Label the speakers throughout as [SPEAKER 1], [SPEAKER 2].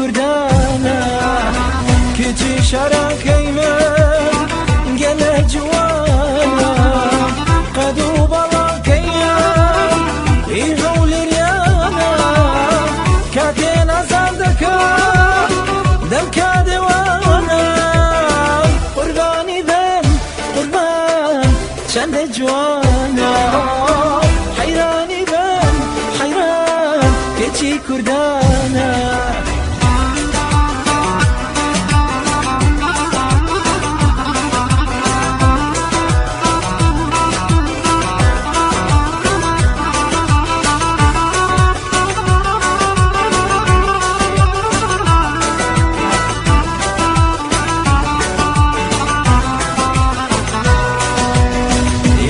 [SPEAKER 1] کوردانە کچی شارەکەی من گەلە جوانە قەد و بەڵاکەیان ئی هەولێریانە کاتێ نازان دەکەم دەمکا دێوانە قوربانی بم قوربان چەندە جوانە حەیرانی بم حەیران کچی کوردانە.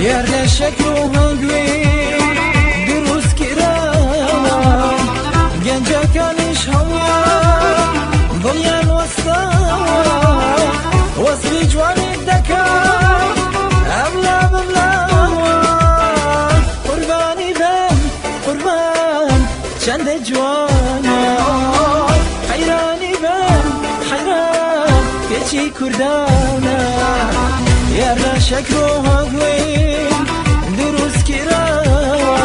[SPEAKER 1] یار لە شەکر و هەنگوین دروست کراوە، گەنجەکانیش هەموویان دڵیان وەستاوە، وەسفی جوانیت دەکەم ئەملا بملاوە. قوربانی بم قوربان چەندە جوانە، حەیرانی بم حەیران کچی کوردانە. یار لە شەکر و هەنگوین دروست کراوە،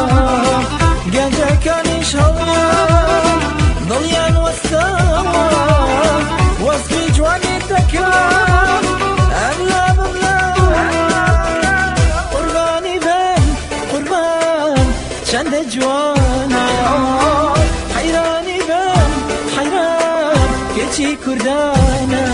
[SPEAKER 1] گەنجەکانیش هەڵیان دڵیان وەستاوە، وەسفی جوانیت دەکەم ئەملا بملاوە. قوربانی بم قوربان چەندە جوانە، حەیرانی بم حەیران کچی کوردانە.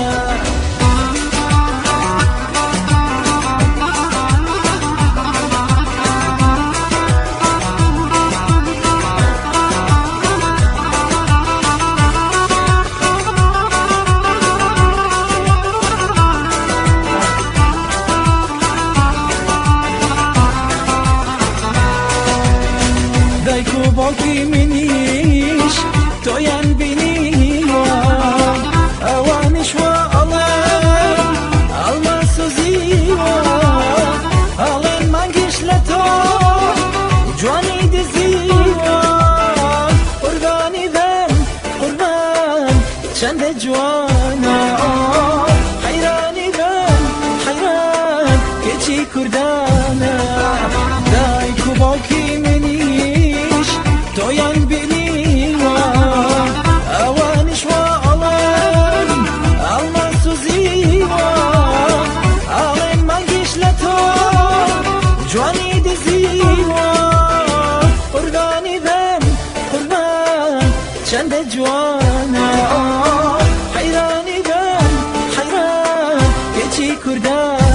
[SPEAKER 1] دایک و باوکی منیش تۆیان بینیوە، ئەوانیش وا ئەڵێن ئەڵمان سوزیوە، ئەڵێن مانگیش لە تۆ جوانی دزیوە. قوربانی بم قوربان چەندە جوانە، حەیرانی بم حەیران کچی کوردانە. دایک و باوکی منیش تۆیان بینیوە، ئەوانیش وا ئەڵێن ئەڵمان سوزیوە، ئەڵێن مانگیش لە تۆ جوانی دزیوە. قوربانی بم قوربان چەندە جوانە، حەیرانی بم حەیران کچی کوردانە.